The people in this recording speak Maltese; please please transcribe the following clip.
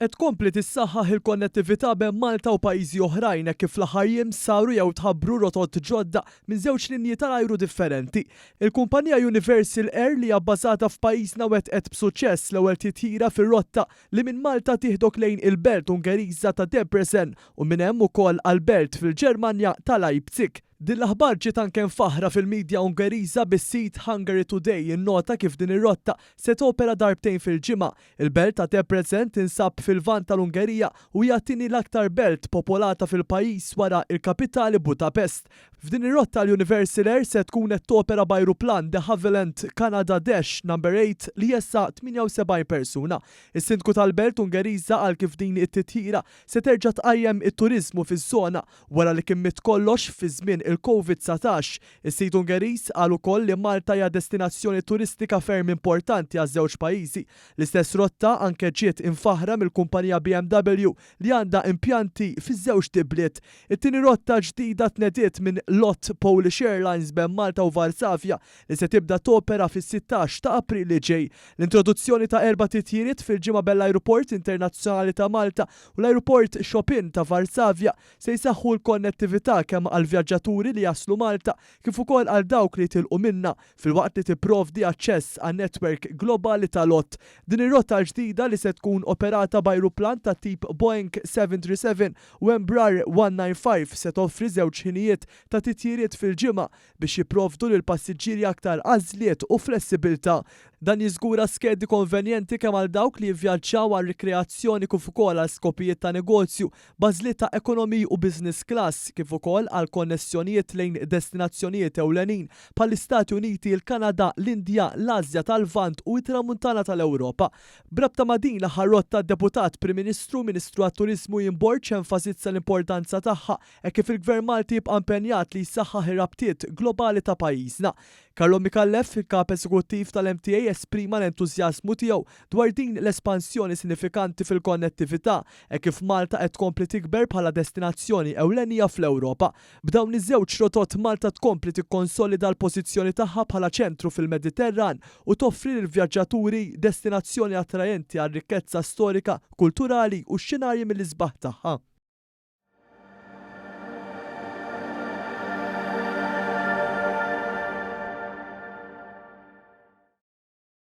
Qed tkompli tissaħħaħ il-konnettività bejn Malta u pajjiżi oħrajn hekk kif fl-aħħar jiem saru jew tħabbru rotot ġodda minn żewġ linji tal-ajru differenti. Il-kumpanija Universal Air li hija bbażata f'pajjiżna wettqet b'suċċess l-ewwel titjira fir-rotta li minn Malta tieħdok lejn il-belt Ungeriża ta' Debrecen u minn hemm ukoll għall-belt fil-Ġermanja ta' Leipzig. Din l-aħbar ġiet anke mfaħħra fil-midja Ungeriża bis-sit Hungary Today jinnota kif din ir-rotta se topera darbtejn fil-ġimgħa. Il-belt ta' Debrecen tinsab fil-Lvant tal-Ungerija u hija t-tieni l-aktar belt popolata fil-pajjiż wara l-kapitali Budapest. F'din ir-rotta l-Universal Air se tkun qed topera b'ajruplan de Havilland Canada Dash Number 8 li jesa' 78 persuna. Is-Sindku tal-belt Ungeriża qal kif din it-titjira se terġa' tqajjem it-turiżmu fiż-żona Wara li kien miet kollox fi żmien il-Covid 19, is-sid Ungeriż qal ukoll li Malta hija destinazzjoni turistika ferm importanti għaż-żewġ pajjiżi. L-istess rotta anke ġiet imfaħħra mill-kumpanija BMW li għandha impjanti fiż-żewġt ibliet. It-tieni rotta ġdida tnediet minn LOT Polish Airlines bejn Malta u Varsavja li se tibda topera fis-16 ta' April li ġej. L-introduzzjoni ta' erba' titjiriet fil-ġimgħa bejn l-Ajruport Internazzjonali ta' Malta u l-Ajruport Chopin ta' Varsavja se jsaħħu l-konnettività kemm għall-vjaġġaturi li jaslu Malta kif ukoll għal dawk li jitilqu minnha, filwaqt li tipprovdi aċċess għan-netwerk globali ta' LOT. Din ir-rotta l-ġdida li se tkun operata b'ajruplan tat-tip Boeing 737 u Embraer 195 se toffri żewġ ħinijiet ta' titjiriet fil-ġimgħa biex jipprovdu lill-passiġġieri aktar għażliet u flessibilità. Dan jiżgura skedi konvenjenti kemm għal dawk li jivvjaġġaw għal rikreazzjoni kif ukoll għal skopijiet ta' negozju, b'għażliet ta' economy u business class, kif ukoll għal konnessjonijiet lejn destinazzjonijiet ewlenin bħall-Istati Uniti, il-Kanada, l-Indja, l-Asja tal-Lvant u t-Tramuntana tal-Ewropa. B'rabta ma' din l-aħħar rotta d-Deputat Prim Ministru u Ministru għat-Turiżmu Ian Borg enfasizza l-importanza tagħha hekk kif il-Gvern Malti jibqa' impenjat li jsaħħaħ ir-rabtiet globali ta' pajjiżna. Carlo Micallef, il-Kap Eżekuttiv tal-MTA esprima l-entużjażmu tiegħu dwar din l-espansjoni sinifikanti fil-konnettività, hekk kif Malta qed tkompli tikber bħala destinazzjoni ewlenija fl-Ewropa. B'dawn iż-żewġ rotot Malta tkompli tikkonsolida l-pożizzjoni tagħha bħala ċentru fil-Mediterran u toffri lill-vjaġġaturi destinazzjoni attraenti għar-rikkezza storika, kulturali u x-xenarji mill-isbaħ tagħha.